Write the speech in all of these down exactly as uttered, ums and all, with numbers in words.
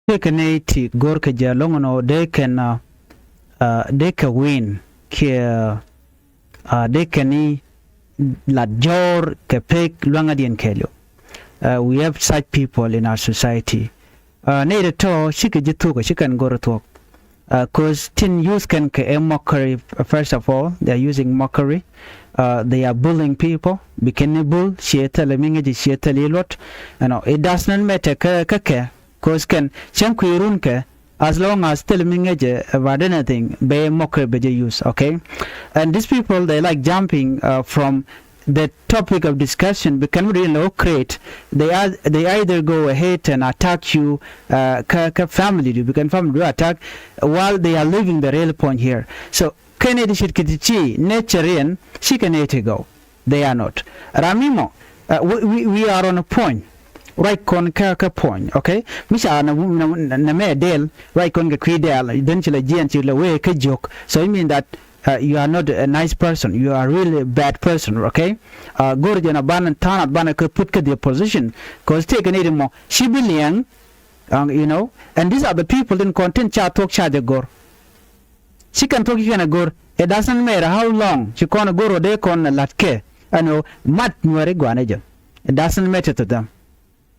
Tëëkɛ nɛy ti go̱rkɛ jɛ ɛlɔ̱ŋ ɛnɔ dee kɛn, uh, uh, dee kɛ win kiɛ, uh, dee kɛn i̱ lat jɔ̱ɔ̱r kɛ pek lua̱ŋädiɛn kɛɛliw. Uh, we have such people in our society. Uh, nɛy ti tɔ̱ cikɛ ji̱ thuɔ̱k, cikɛn go̱r thuɔ̱k. Uh, 'cause tin use kɛn kɛ ɛ mockery, uh, first of all, they are using mockery. Uh, they are bullying people. Bi kɛn ni bull, ciɛ thilɛ mi ŋäci, ciɛ thilɛ i̱ luɔt. You know, it does not matter kä, kä kɛ, 'cause kɛn cäŋ kui̱ run kɛ, as long as thilɛ mi ŋäci about anything, bɛ mockery bɛ jɛ use, okay? And these people, they like jumping, uh, from the topic of discussion, bi kɛn mi di in lɛ wä create, they are, they either go ahead and attack you, uh, kä, kä family du, bi kɛn family du attack while they are leaving the real point here. So kɛn nɛy ti ce̱tkɛ ti ci nature in, cikɛ nɛy ti gɔw. They are not. Ram mi mɔ, uh, we, we, we are on a point. Ruac kɔn kä, kä point, okay? Mi ca na, na, na mɛ dɛl, ruac kɔn kɛ kui̱ dɛl, then ci la jiɛn ci la wee kä jiök. So you mean that, uh, you are not a nice person. You are really a bad person, okay? Uh, go̱r jɛn a banɛ tha̱a̱ŋ a banɛ kä put kä their position. 'Cause tëëkɛ nɛy ti mɔ, ci bi liɛŋ, um, you know, and these are the people in content ca thuɔ̱k ca jɛ go̱r. Ci kɛn thuɔ̱k ci kɛn a go̱r. It doesn't matter how long ci kɔn a go̱r ɔ dee kɔn a la̱t kɛ. Ɛn ɣöö mat Nuääri gua̱a̱nɛ jɛ. It doesn't matter to them.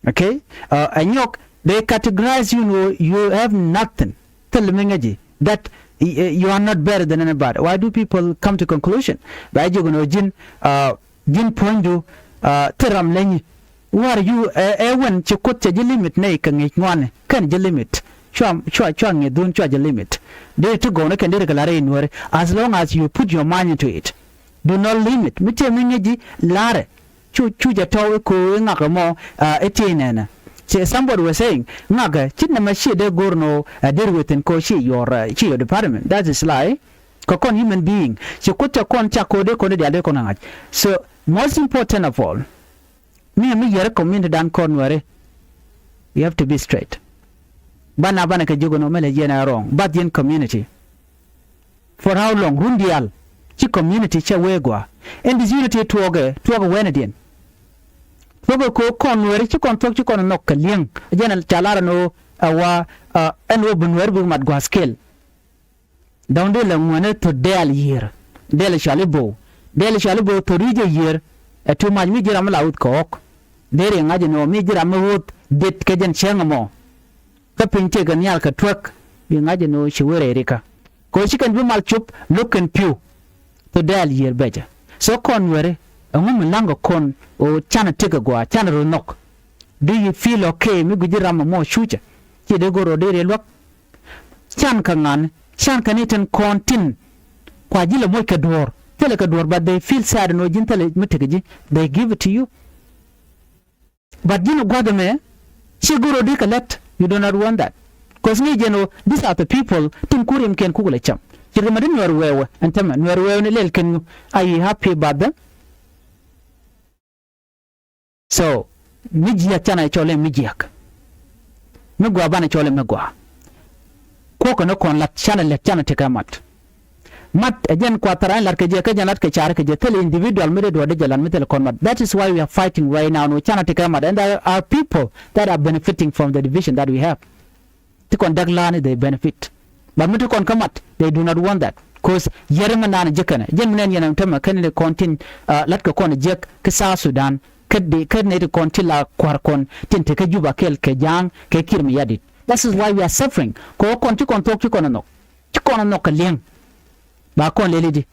Okay? Uh, ɛ nyɔk, they categorize you, you know, you have nothing. Thil mi ŋäci that, uh, you are not better than anybody. Why do people come to conclusion? Ba jiök ɛn ɣöö ji̱n, uh, ji̱n puɔ̱nydu, uh, thil ram leny. Who are you? Ɛ, ɛ wän ci Kuoth cɛ ji̱ limit nɛy kɛ ŋi̱i̱c ŋuani. Kɛn ji̱ limit. Cua, cua, cua ŋi̱i̱cdun cua ji̱ limit. Dee ti gɔwni kɛn dee ti kɛ la̱r rɛy Nuääri. As long as you put your mind into it. Do not limit. Mi tiee mi ŋäci la̱rɛ. Cu, cu jɛ tɔw i̱ ko̱o̱k i̱ ŋak ɛmɔ, uh, i̱ tiee nɛnɛ. Ci somebody was saying, ŋakɛ, ci nɛmɛ ci dee go̱r nɔ, uh, deal with in ko̱o̱k ci your, uh, ci your department. That is lie. Kɛ kɔn human being. Ci Kuoth cɛ kɔn cak ko̱o̱k dee kɔn dee diaal dee kɔn ŋa̱c. So, most important of all, mi, mi yɛr community dan kɔn Nuääri, you have to be straight. Banɛ, banɛ kɛ jiök ɛn ɣöö mɛ lɛ yɛn ɛ wrong. Bath yɛn community. For how long? Run diaal. Ci community cɛ wee gɔaa. Ɛn disunity tuɔɔkɛ, tuɔɔkɛ weenädiɛn. Tuɔɔkɛ ko̱o̱k kɔn Nuääri ci kɔn thuɔ̱k ci kɔn nhɔk kɛ li̱eŋ. Jɛn ca lar ɛn ɣöö ɛ wa, uh, ɛn ɣöö bi Nuääri bi mat gua̱a̱th kɛl. Dɔ̱ŋ dee lɛ ŋuäni thot dɛɛl yiër. Dɛɛl cɔal i̱ bo̱o̱. Dɛɛl cɔal i̱ bo̱o̱ thot ri̱c ɛ yiër. Ɛ too much mi ji̱ ram mi la wuth kɛ ɣɔ̱k. Dee ri ŋa̱c ɛn ɣöö mi ji̱ ram mi wuth det kɛ jɛn cäŋ ɛmɔ. Kä piny tëëkɛ nhial kɛ tuäk. Bi ŋa̱c ɛn ɣöö ci wee rɛy rikä. Kɛ ɣöö ci kɛn bi mal cop lo̱k kɛn pi̱w. Thot dɛɛl yiër bɛcɛ. So kɔn Nuääri, ɛŋu mi la̱ŋkɛ kɔn ɣöö canɛ tekɛ gua̱a̱, canɛ rɔ nhɔk? Do you feel okay mi gui̱ci ram ɛmɔ cucä? Ci dee go̱r ɔ dee riɛ luäk. Can kɛ ŋa̱n, can kɛ ni tin kɔn tin. Kua ji̱ lɛ moc kɛ duɔ̱ɔ̱r. Thilɛ kɛ duɔ̱ɔ̱r, but they feel sad ɛn ɣöö ji̱n thilɛ mi tekɛ ji̱. They give it to you. But ji̱n ɛ gua̱th ɛmɛ, ci go̱r ɔ dee kɛ lät. You do not want that. 'Cause ŋi̱i̱c jɛn ɣöö, these are the people tin ku riɛmkiɛn kukɛ lɛ cam. Ci ri ma di Nuäär wɛɛwɛ, ɛn tämɛ, Nuäär wɛɛwɛ ni lɛl kɛn ŋu. Are you happy about them? So, mi jiäk canɛ cɔl i̱ mi jiäk. Mi gɔaa banɛ cɔl i̱ mi gɔaa. Kuɔkɛ ni kɔn la̱t canɛ lɛt canɛ tekɛ mat. Mat ɛ jɛn kua tharaŋ la̱t kɛ jɛ, kä jɛn la̱t kɛ car kɛ jɛ, thil individual mi dee duɔ̱ɔ̱r dee jɛ la̱t mi thil kɔn mat. That is why we are fighting right now. Ni canɛ tekɛ mat. And there are people that are benefiting from the division that we have. Ti kɔn däk la̱a̱ni, they benefit. But mi ti kɔn kä mat, they do not want that. 'Cause yɛr mi naan ji̱ kɛnɛ, jɛn mi nɛn yɛn ɛn tämɛ kɛn ni kɔn tin, uh, la̱t kɛ kɔn jiäk kä South Sudan, kä di, kä nɛy ti kɔn ti la kua̱r kɔn tin te kä Juba kɛl kɛ Ja̱a̱ŋ kɛ Kiir Mayardit. That is why we are suffering. Kɛ ɣöö kɔn ci kɔn thuɔ̱k ci kɔn ɛ nhɔk. Ci kɔn ɛ nhɔk kɛ li̱eŋ. Ba kɔn lɛl i̱di.